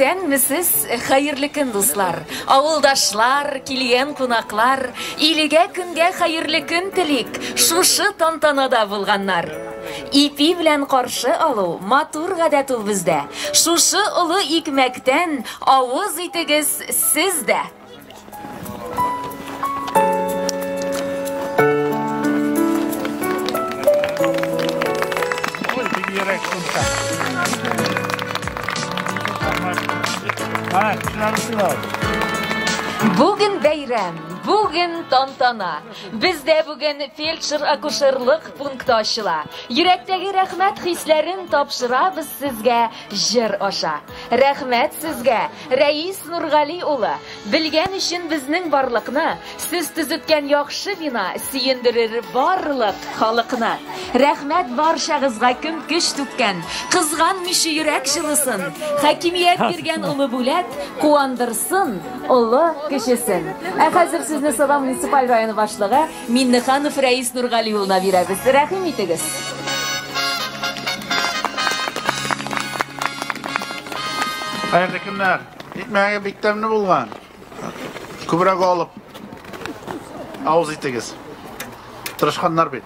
Исәнмесез, хәерле көн, дуслар! Авылдашлар, килгән кунаклар, илгә көнгә хәерле көн телик, шушы тантанада булганнар. Ипи белән каршы алу матур гадәт ул бездә. Шушы олы икмәктән авыз итегез сез дә. Бүген бәйрәм, бүген тантана. Бездә бүген фельдшер-акушерлык пункты ачыла. Йөрәктәге рәхмәт хисләрен тапшырабыз сезгә җыр аша. Рәхмәт сезгә, Рәис Нургали улы, белгән өчен безнең барлыкны, сез төзеткән яхшы бина сөендерер барлык халыкны. Рәхмәт барчагызга, кем көч түккән, кызганмыйча йөрәк җылысын, хакимият биргән олы бүләк куандырсын олы кечесен. Ә хәзер сүзне Саба муниципаль районы башлыгы Миннеханов Рәис Нургали улына бирәбез. Рәхим итегез. Хәерле көннәр. Икмәге бик тәмле булган. Күбрәк алып авыз итегез. Тырышканнар бит.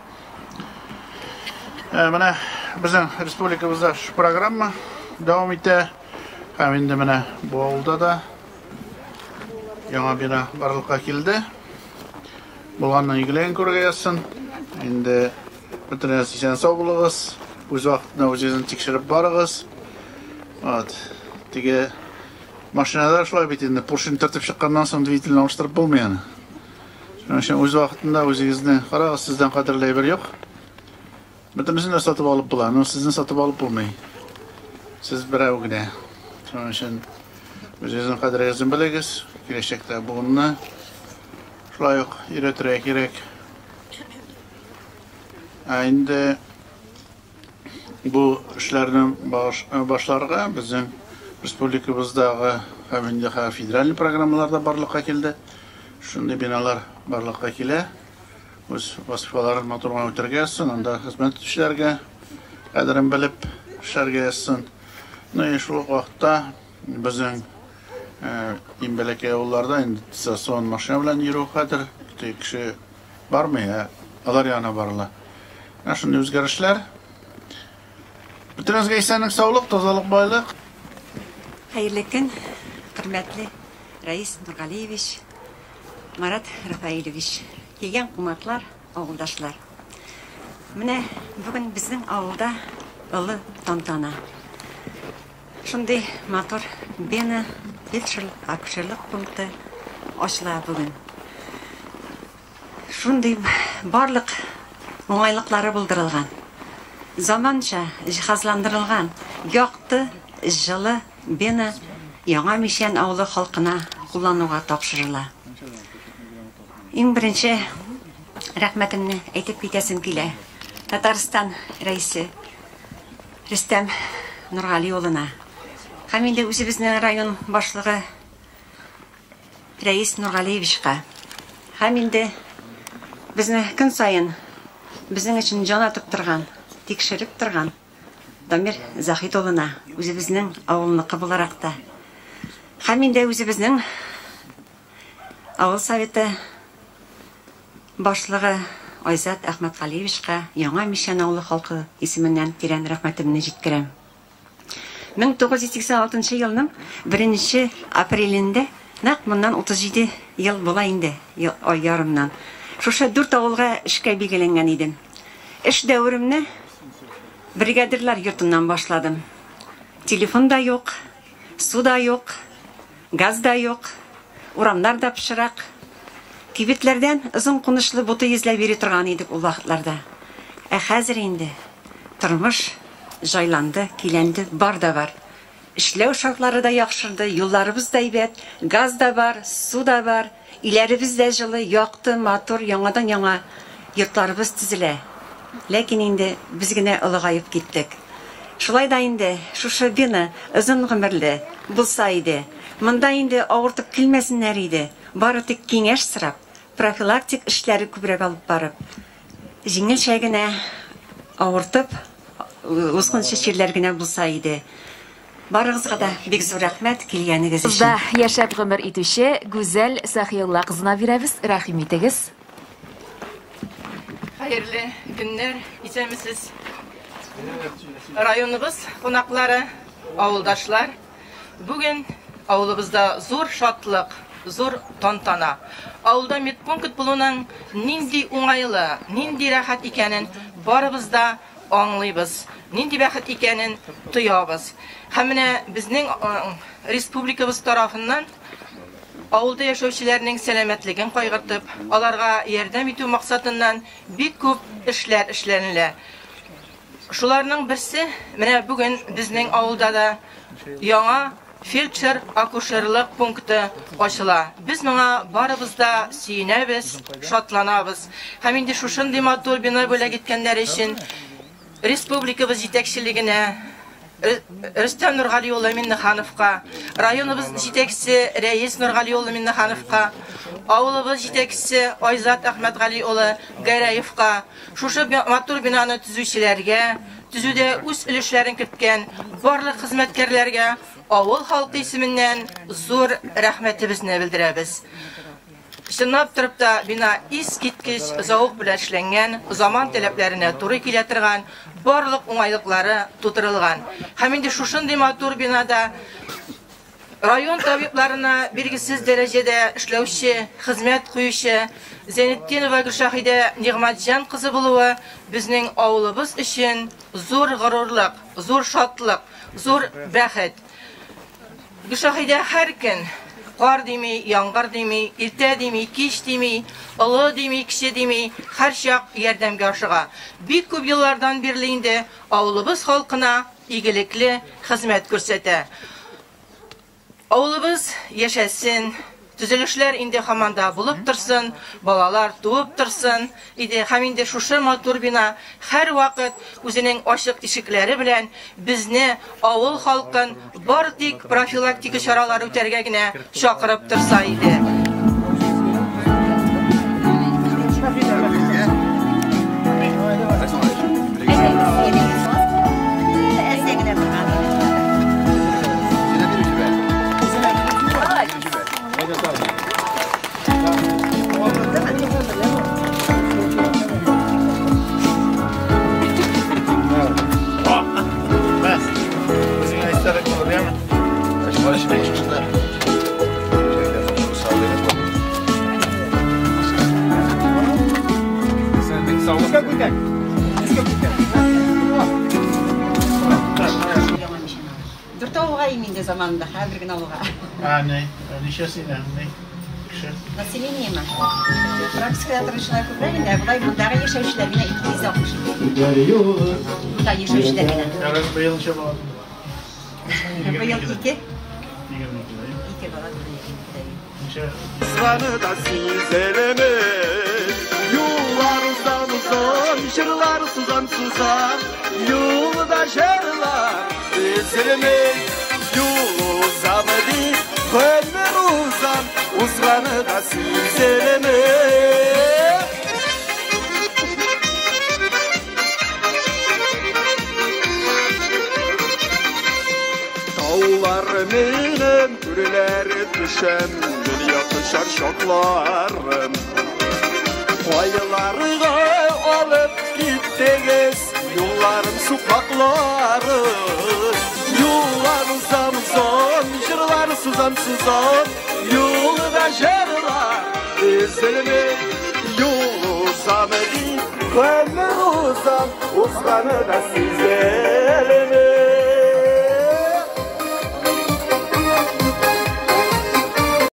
Э, менә безнең республикабызда шу программа дәвам итә. Һәм инде менә бу авылда да яңа бина барлыкка килде. Булганның игелеген күрергә язсын. Инде бөтенегез исән сау булыгыз. Үз вакытында үзегезне тикшереп барыгыз. Вот. Теге машинада шулай бит инде, поршень төртеп чыкканнан соң двигательне алыштырып булмый аны. Шуның өчен үз вакытында үзегезне карагыз, сездән кадерле әйбер юк. Бөтенесен дә сатып алып була, но сезне сатып алып булмый. Сез берәү генә. Шуның өчен үзегезнең кадерегезне белегез, киләчәктә буынны шулай ук өйрәтергә кирәк. Ә инде бу эшләрне башларга безнең республикабыздагы һәм инде федеральный программалар да барлыкка килде. Шундый биналар барлыкка килә. Үз вазифаларын матур гына үтәргә язсын, анда хезмәт итүчеләргә кадерен белеп эшләргә язсын. Ну и шул ук вакытта безнең иң бәләкәй авылларда инде дистанцион машина белән йөрү хәзер кеше бармый, ә алар янына барыла. Менә шундый үзгәрешләр. Бөтенегезгә исәнлек, саулык, тазалык, байлык. Хәерле көн, хөрмәтле Рәис Нургалиевич. Марат Рафаилевич, килгән кунаклар, авылдашлар. Менә бүген безнең авылда олы тантана. Шундый матур бина, фельдшерлык, акушерлык пункты ачыла бүген. Шундый барлык уңайлыклары булдырылган. Заманча җиһазландырылган, якты, җылы бина Яңа Мичән авылы халкына куллануга тапшырыла. Иң беренче рәхмәтемне әйтеп китәсем килә. Татарстан рәисе Рөстәм Нургали улына һәм инде үзебезнең район башлыгы Рәис Нургалиевичка һәм инде безне көн саен безнең өчен җан атып торган, тикшереп торган Дамир Заһит улына, үзебезнең авылныкы буларак та. Һәм инде үзебезнең авыл советы башлыгы Айзат Әхмәтгалиевичка Яңа Мичән авылы халкы исеменнән тирән рәхмәтемне җиткерәм. 1986 елның 1 апрелендә, нәкъ моннан 37 ел була инде, ай ярымнан, шушы дүрт авылга эшкә билгеләнгән идем. Эш дәверемне бригадирлар йортыннан башладым. Телефон да юк, су да юк, газ да юк, урамнар да пычрак. Кибетләрдән озын кунычлы бутый эзләп йөри торган идек ул вакытларда. Ә хәзер инде тормыш җайланды, көйләнде, бар да бар. Эшләү шартлары да яхшырды, юлларыбыз да әйбәт, газ да бар, су да бар, өйләребез дә җылы, якты, матур, яңадан-яңа йортларыбыз төзелә. Ләкин инде без генә олыгаеп киттек. Шулай да инде шушы бина озын гомерле булса иде. Монда инде авыртып килмәсеннәр иде, бары тик киңәш сорап, профилактик эшләре күбрәк алып барып, җиңелчә генә авыртып, узгынчы чирләр генә булса иде. Барыгызга да бик зур рәхмәт килгәнегез өчен. Да яшәп гомер итүче Гүзәл Сахиулла кызына бирәбез. Рәхим итегез. Хәерле көннәр, исәнмесез. Районыбыз кунаклары, авылдашлар. Бүген авылыбызда зур шатлык, зур тантана. Авылда медпункт булуның нинди уңайлы, нинди рәхәт икәнен барыбыз да аңлыйбыз, нинди бәхет икәнен тоябыз. Һәм менә безнең республикабыз тарафыннан авылда яшәүчеләрнең сәламәтлеген кайгыртып, аларга ярдәм итү максатыннан бик күп эшләр эшләнелә. Шуларның берсе менә бүген безнең авылда да яңа фельдшер-акушерлык пункты ачыла. Без моңа барыбыз да сөенәбез, шатланабыз. Һәм инде шушындый матур бина бүләк иткәннәре өчен республикабыз җитәкчелегенә, Рөстәм Нургали улы Миннехановка, районыбыз җитәкчесе Рәис Нургали улы Миннехановка, авылыбыз җитәкчесе Айзат Әхмәтгали улы Гәрәевка, шушы матур бинаны төзүчеләргә, төзүдә үз өлешләрен керткән барлык хезмәткәрләргә авыл халкы исеменнән зур рәхмәтебезне белдерәбез. Чынлап торып та бина искиткеч зәвык белән эшләнгән, заман таләпләренә туры килә торган, барлык уңайлыклары тутырылган. Һәм инде шушындый матур бинада район табибларына билгесез дәрәҗәдә эшләүче, хезмәт куючы Зәйнетдинова Гөлшаһидә Нигъмәтҗан кызы булуы безнең авылыбыз өчен зур горурлык, зур шатлык, зур бәхет. Гөлшаһидә һәр көн кар дими, яңгыр дими, иртә дими, кич дими, олы дими, кече дими, һәрчак ярдәмгә ашыга. Бик күп еллардан бирле инде авылыбыз халкына игелекле хезмәт күрсәтә. Авылыбыз яшәсен, төзелешләр инде һаман да булып торсын, балалар туып торсын иде. Һәм инде шушы матур бина һәрвакыт үзенең ачык ишекләре белән безне, авыл халкын бары тик профилактика чаралары үтәргә генә чакырып торса иде. Дүрт авылга инде заманында, хәзер генә авылга. А, не, ничә сине, не, кеше? Населениеме? Практикада торучылар күбрәк инде, ә болай мондагы яшәүчеләр генә 260. Монда яшәүчеләр генә. Ярар, быел ничә бала? Быел ике. 22. Ике бала. Ничә? Узганы да сизелми. Юллар узан узан, җырлар сузам сузам, юлда җырлар өзелми. Юл узам дип, гомер узам, узганы да сизелми. Таулар минем, түрләр төшәм, дөнья төшәр чакларым. Кайларга алып киттегез, юлларым, сукмакларым. Юллар узам узам, җырлар сузам сузам, юлда җырлар өзелми. Юл узам дип, гомер узам, узганы да сизелми.